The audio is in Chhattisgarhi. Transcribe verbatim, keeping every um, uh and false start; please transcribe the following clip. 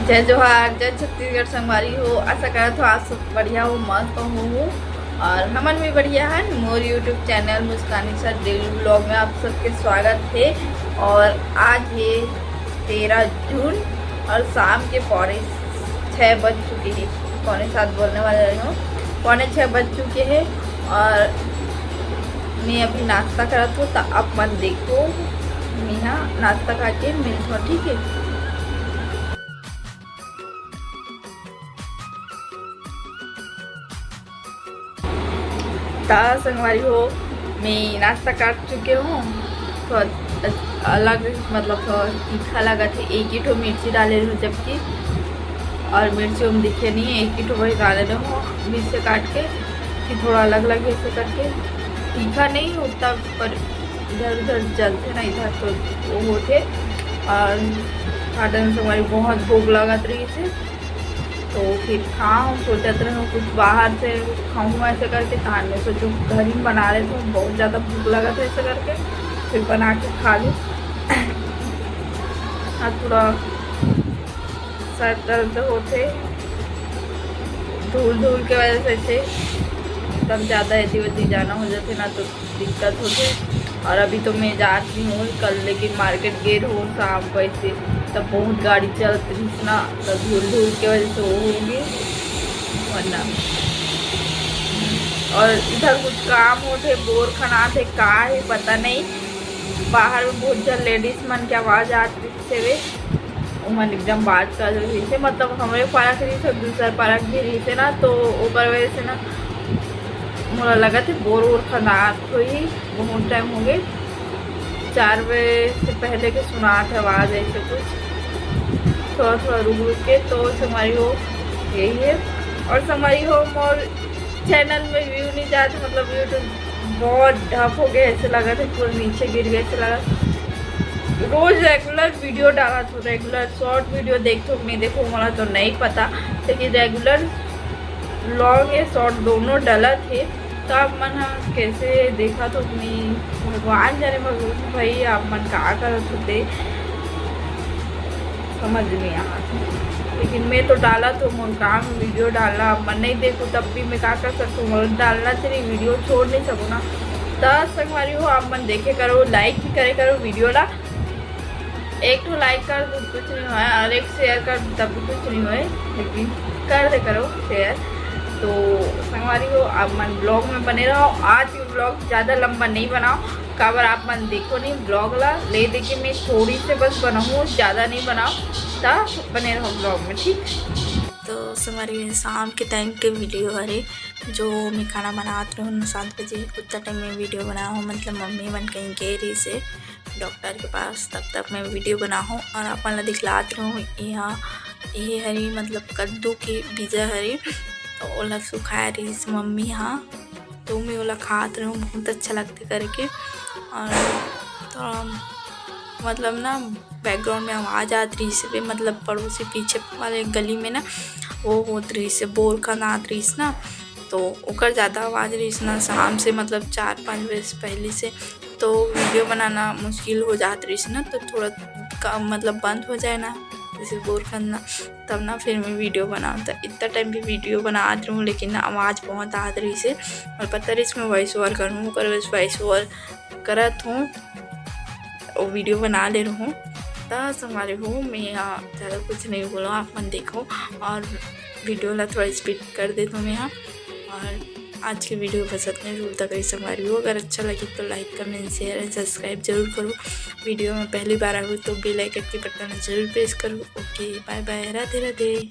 जय जोहार, जय छत्तीसगढ़ संगवारी हो। आशा करत हो आप सब बढ़िया हो, मस्त हो। और हमन भी बढ़िया हन। मोर YouTube चैनल मुस्कानी सा डेली व्लॉग में आप सबके स्वागत है। और आज है तेरह जून और शाम के पौने छः बज चुके हैं, पौने सात बोलने वाले रही हूँ, पौने छः बज चुके हैं। और मैं अभी नाश्ता करत हूँ, तो आप मन देखो, मैं यहाँ नाश्ता खा के मिलत हूँ, ठीक है। त संगवारी हो, मैं नाश्ता कर चुके हूँ। थोड़ा अलग, मतलब थोड़ा तीखा लगा थे, एक ही ठो मिर्ची डाले रहो जबकि, और मिर्ची हम दिखे नहीं है, एक ही ठो वही डाले रहो बीच से काट के कि थोड़ा अलग लगे ऐसे करके। तीखा नहीं होता पर इधर उधर जलते ना, इधर तो वो होते। और खाटन संगवारी बहुत भूख लगत रही थे, तो फिर खाऊँ सोचत रहूँ कुछ बाहर से खाऊँ ऐसे करके। तान में सोचो घर ही बना रहे थे, बहुत ज़्यादा भूख लगा था ऐसे करके, फिर बना के खा लूँ। और थोड़ा सर दर्द होते धूल धूल के वजह से, ऐसे एकदम ज़्यादा ऐसी वैसी जाना हो जाते ना, तो दिक्कत होते। और अभी तो मैं जात नहीं हूँ कल, लेकिन मार्केट गे रहूँ शाम को ऐसे, तब बहुत गाड़ी चलत रहिस ना, तब धूल धूल के वजह से वो होगी वरना। और इधर कुछ काम होते, बोर खनात है, का है पता नहीं। बाहर में बहुत जन लेडीज मन के आवाज आत रहिस हे, उमन एकदम बात कर रही थे, मतलब हमरे पारा के रही थे, दूसर पारा के भी रही थे ना, तो ओकर वजह से ना मोला लगा थे बोर वोर खनात होही। बहुत टाइम हो गए, चार बजे से पहले के सुनात है आवाज ऐसे कुछ, थोड़ा थोड़ा रुक रुक के। तो संगवारी हो यही है। और संगवारी हो, मोर चैनल में व्यू नहीं जाते, मतलब YouTube बहुत ढप हो गया ऐसे लगा था, पूरा नीचे गिर गया ऐसे लगा। रोज रेगुलर वीडियो डालत हो, रेगुलर शॉर्ट वीडियो देखथो कि नहीं देखो मोला तो नहीं पता, लेकिन रेगुलर लॉन्ग या शॉर्ट दोनों डलत हे। तो आप मन ह कैसे देखत हो कि नहीं, भगवान जाने भगवान भाई आप मन का करत होते, समझ नहीं आत। लेकिन मैं तो डालत हो, मोर काम वीडियो डालना, आप मन नहीं देखो तब भी मैं का कर सकता हूँ, मोर डालना चाहिए, वीडियो छोड़ नहीं सकूँ ना। त संगवारी हो, आप मन देखे करो, लाइक भी करे करो वीडियो ला। एक ठो लाइक कर दो, कुछ नहीं होय, और एक शेयर कर दो, तब भी कुछ नहीं होय, लेकिन कर दे करो शेयर। तो संगवारी हो, आप मन ब्लॉग में बने रहो। आज के ब्लॉग ज़्यादा लंबा नहीं बनाओ, काबर आप मन देखो नहीं ब्लॉग ला, ले देके मैं थोड़ी से बस बनाऊँ, ज़्यादा नहीं बनाओ, त बने रहो ब्लॉग में, ठीक। तो संगवारी, शाम के टाइम के वीडियो हरे, जो मैं खाना बनात रहूँ ना सात बजे, उतना टाइम में वीडियो बनाया हूँ, मतलब मम्मी मन कहीं गए रही से डॉक्टर के पास, तब तक मैं वीडियो बनाहूँ और अपन ला दिखलात रहूँ। यहाँ ये हरी, मतलब कद्दू के बीजा हरी, तो ओला सुखाए रहीस मम्मी हा, तो मैं ओला खात रहूँ, बहुत अच्छा लगते करके। और थोड़ा मतलब ना बैकग्राउंड में आवाज़ आत रहीस हे, मतलब पड़ोसी पीछे वाले गली में ना वो होत रहीस हे, बोर खनात रहीस ना, तो ओकर ज़्यादा आवाज़ रहीस ना शाम से, मतलब चार पाँच बजे से पहले से, तो वीडियो बनाना मुश्किल हो जात रहीस ना, तो थोड़ा कम, मतलब बंद हो जाए ना, जैसे बोर खन्ना, तब ना फिर मैं वीडियो बनाऊँ। तो इतना टाइम भी वीडियो बनात रहूँ, लेकिन ना आवाज़ बहुत आत रहीस हे, और पता रहीस मैं वॉइस ओवर करूँ, ओकर वॉइस ओवर करत हूँ, वो वीडियो बना ले रहूँ। त संगवारी हो, मैं यहाँ ज़्यादा कुछ नहीं बोला, आप मन देखो और वीडियो ला थोड़ा स्पीड कर देत हूँ मैं यहाँ। और आज के वीडियो बस इतने दूर तक ही संगवारी हो। अगर अच्छा लगे तो लाइक, कमेंट, शेयर एंड सब्सक्राइब जरूर करो। वीडियो में पहली बार आए हो तो बेल आइकन के बटन जरूर प्रेस करो। ओके, बाय बाय, राधे राधे।